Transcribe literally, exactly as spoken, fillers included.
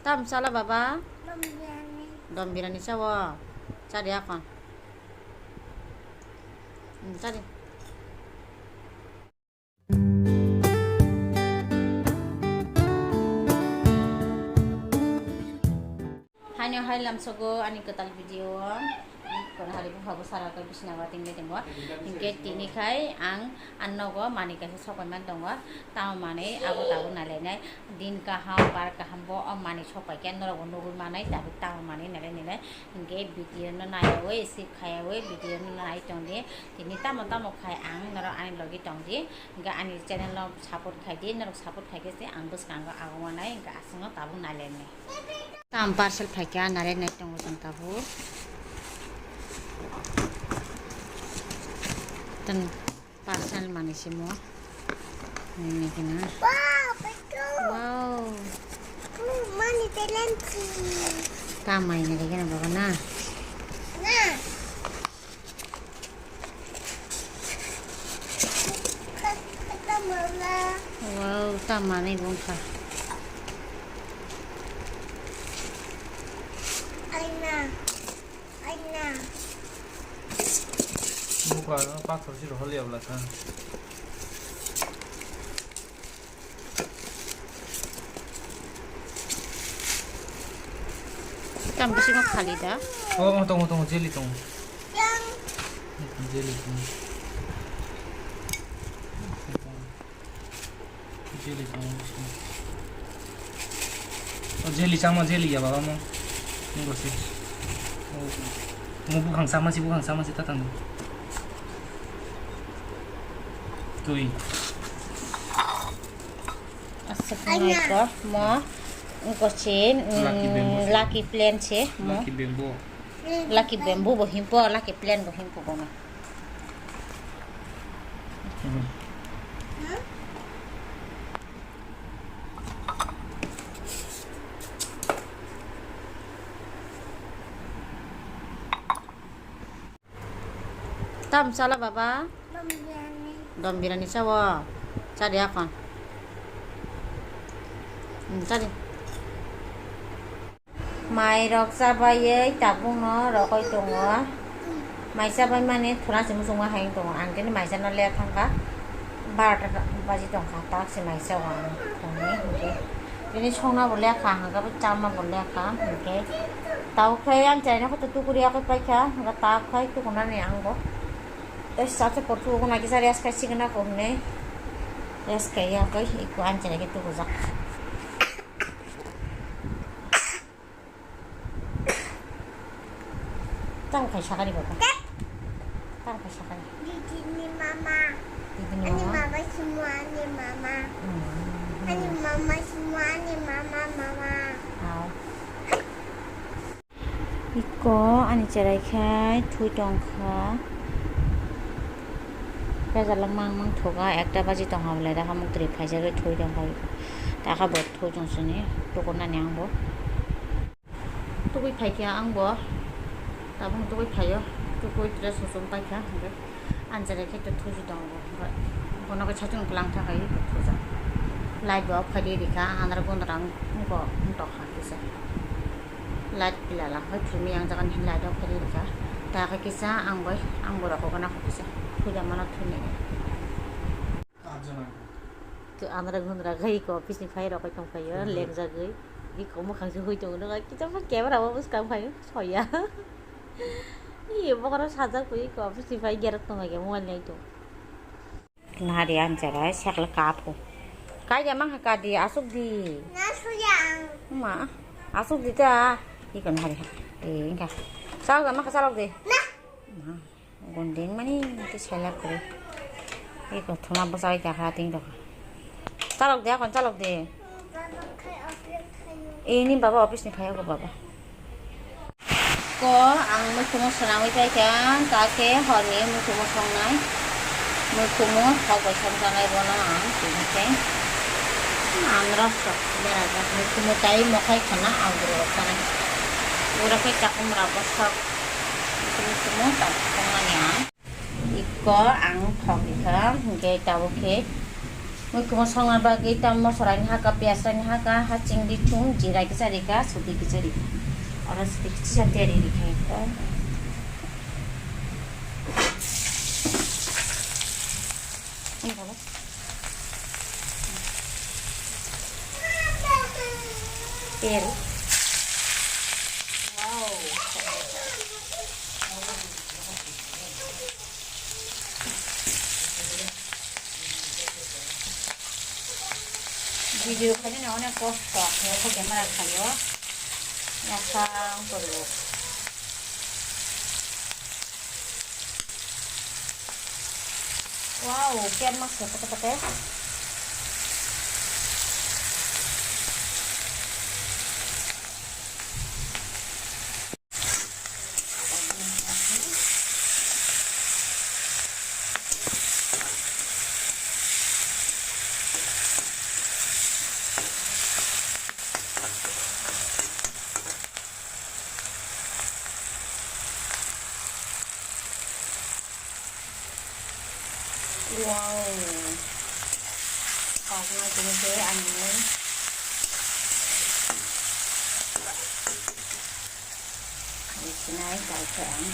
Tam chala baba? Dom birani. Dom birani chawo? Chadi akon. Hmm, chadi. Haino hai lamsogo ani kwtal video o. Kono hari bupha bwsarok bisina o tingwi tongo. Hinkhe tini khai ang, ang nogo manwi kaisa sokoi man tongo. Tamo manwi abo tabuk nailainai. Din kaham, bar kaham bo o manwi sokoi khe norok bo nugwi manai, tabuk tamo manwi nailai nailai. Hinkhe video no naiyawi, skip khaiyawi video no nai tongdi. Tini tamo tamo khai ang norok ani logi tongdi. Hinkhe ani channel no support khaidi, norok support khaikhe se ang bwskango ago manai, hinkhe aswkno tabuk nailainai. Tam parcel phaikha, nare nai tongo chwng tabuk. Tam parcel manwi simo. Nini kina. Wow, betul. Wow. Tuh, mani pelensi. Tam mai nini kina baba na. Na. Wow, tam manwi bo wngkha. Aina, aina. Buka no pathor si rohor liya bwla kha. Tam bisingo khali da? Oh, oh, tongo, tongo, jelly tongo. Jelly tongo. Jelly tongo. Oh, jelly chama, jelly ya baba mo. Nungko si. Oh, mo bukhang chama si, bukhang chama si tatang. Tui. Aswk wngnai ko mo, wngkha se, mm, Lucky bamboo se. Lucky plant se mo. Lucky bamboo. Lucky bamboo bo himpo, lucky plant bo himpo bono. Mhm. Tam chala baba? Dom birani. Dom birani chawo? Chadi akon. Hmm, chadi. Mai rok chabaiwi tabukno rokoi tongo. Mai chabai mani thuna se muchungma hai tongo. Ang tini mai chana le thangkha. Barota baji tongkha, tak se mai chao ang thani hinkhe. Bini songna bo lekha, hwnkhe bo chama bo lekha, hinkhe. Tabuk khe ang chaina khe tukuri yakhe paikha, hwnkhe tabuk khai tukunani ang bo. Tei sacha por tuku nai kisa rest khai sigwna ko hinwi. Rest khai yakhe iko ang chaina khe tukujak. Tamo khai sakani baba. Tamo khai sakani. Didi ni mama. Didi ni mama. Ani mama simu ani mama. Hmm. Ani mama simu ani mama mama. Aw. Iko ani cherai khai thui tongkha. Kaisa langmang mang thoga ekta baji tongkha belai dakha muktrwi phaijagwi thui tongkha. Takha bo thui tong sini tukunani ang bo. Tugui phaikha ang bo, tabuk tugui phaio, tugui dress kuchuk paikha, hwnkhe anjare khe tei thusi tongo, hwnkhe bono khe saichung kwlang thangkha thujak. Light bo off khaidi rikha, andar gundra wngkha kisa. Light pilala hai thumi yang jaga ni light off khaidi rikha, ta khe kisa ang bai ang borok khe nang kisa, thuda mano thuni. Andra gundra khai iko office ni phai rok khai tong phaio, lengjagwi. Iko mwkhang se hui tongo, nokha kisa camera o bwskang phaio, soya. Ih, bokhorok sajak bai iko office ni phai gerek tong lai mobile nai tong. Nari anchara sakla kapo. Kai ya mangkha kadi asuk di. Na suya ang. Ma, asuk di ta. Iko nari ha. Eh, ingka. Salok da mangkha salok di. Na. Ma. Gunding mani tei selek kwrwi. Eko thuna bwsai jakha ting tongkha. Chalok de, akon chalok de. Ini baba office ni phai ko baba. Ko ang mukhumu swnamwi paikha, kakhe horni mukhumu songnai. Mukhumu thok bai songjanai bono ang tini khe. Ang rok sok berajak mukhumu tai mokhai khana ang bwrwi rok sanai. Ura khe chakum rok bwsok. Mukhumu sumo tak songnani ang. Iko ang thok rikha, hwnkhe tabuk khe Muikhwmo songna bagwi tam mosorani haka, piyajrani haka, haching, rithum, jira kisa rika, sudi kisa rika. Oro sudi kisa tiyari rikha. Tiyari. Wow. Video khainani onek kosto, nokho camera khaio. Yasang kwrwk. Wow, kerma se pete pete. Wow. Kokno tini khe ang nung. Sinai kaitor ang.